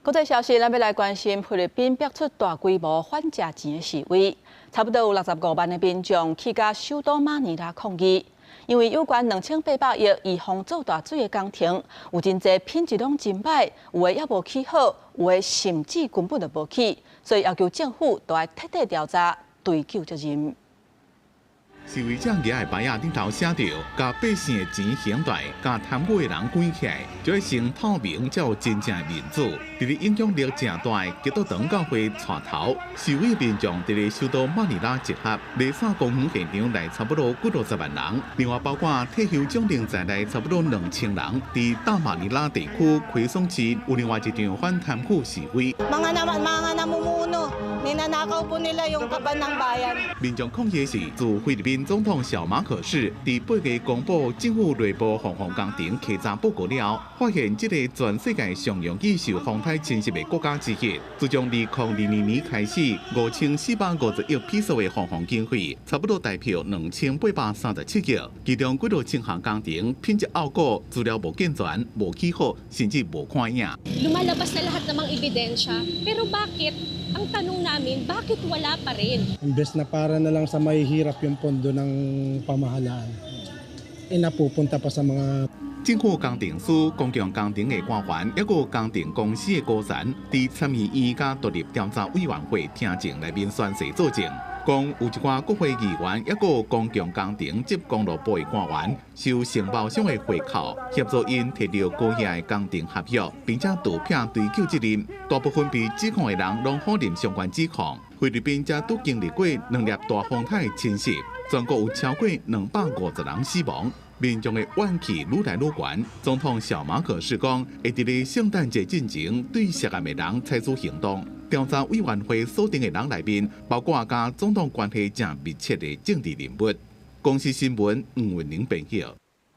國際消息，咱欲來關心菲律賓爆出大規模反食錢的示威，差不多有65萬的民眾去共首都馬尼拉抗議，因為有關2800億預防做大水的工程，有真濟品質攏真䆀，有的猶無起好，有的甚至根本就無起，所以要求政府都愛徹底調查，追究責任。示威者舉的牌仔頂頭寫著：共百姓的錢還來，共貪污的人關起來，就會先透明，才有真正的民主。佇咧影響力誠大的基督長教會帶頭，示威民眾佇咧首都馬尼拉集合，麗沙公園現場來差不多幾落十萬人，另外包括退休將領在內差不多2000人，佇大馬尼拉地區奎松市有另外一場反貪腐示威。 Mga namumuno, ninanakaw po nila yung kaban ng bayan. 民眾抗議的是，自菲律賓總統小馬可仕佇8月公布政府內部防洪工程稽查報告了後，發現這個全世界上容易受風颱侵襲的國家之一，自從2022年開始，5450億披索的防洪經費，差不多代表2837億，其中幾多千項工程品質惡古，資料無健全、無起好，甚至無看影。 Lumalabas na lahat ng mga ebidensya, pero bakit? Ang tanong namin, bakit wala pa rin? Imbes na para na lang sa mahihirap yung pondo ng pamahalaan, eh napupunta pa sa mga 政府工程師、公共工程的官員，抑閣工程公司的高層，佇參議院佮獨立調查委員會聽證內面宣誓作證，講有一寡國會議員，抑閣公共工程及公路部的官員，受承包商的回扣，協助𪜶提著高額的工程合約，並且逃避追究責任。大部分被指控的人攏否認相關指控。菲律賓才拄經歷過兩粒大風颱的侵襲，全國有超過250人死亡。民眾的怨氣愈來愈懸。總統小馬可仕講，會佇咧聖誕節進前對涉案的人採取行動。調查委員會鎖定的人內面，包括佮總統關係誠密切的政治人物。公視新聞吳文玲編譯。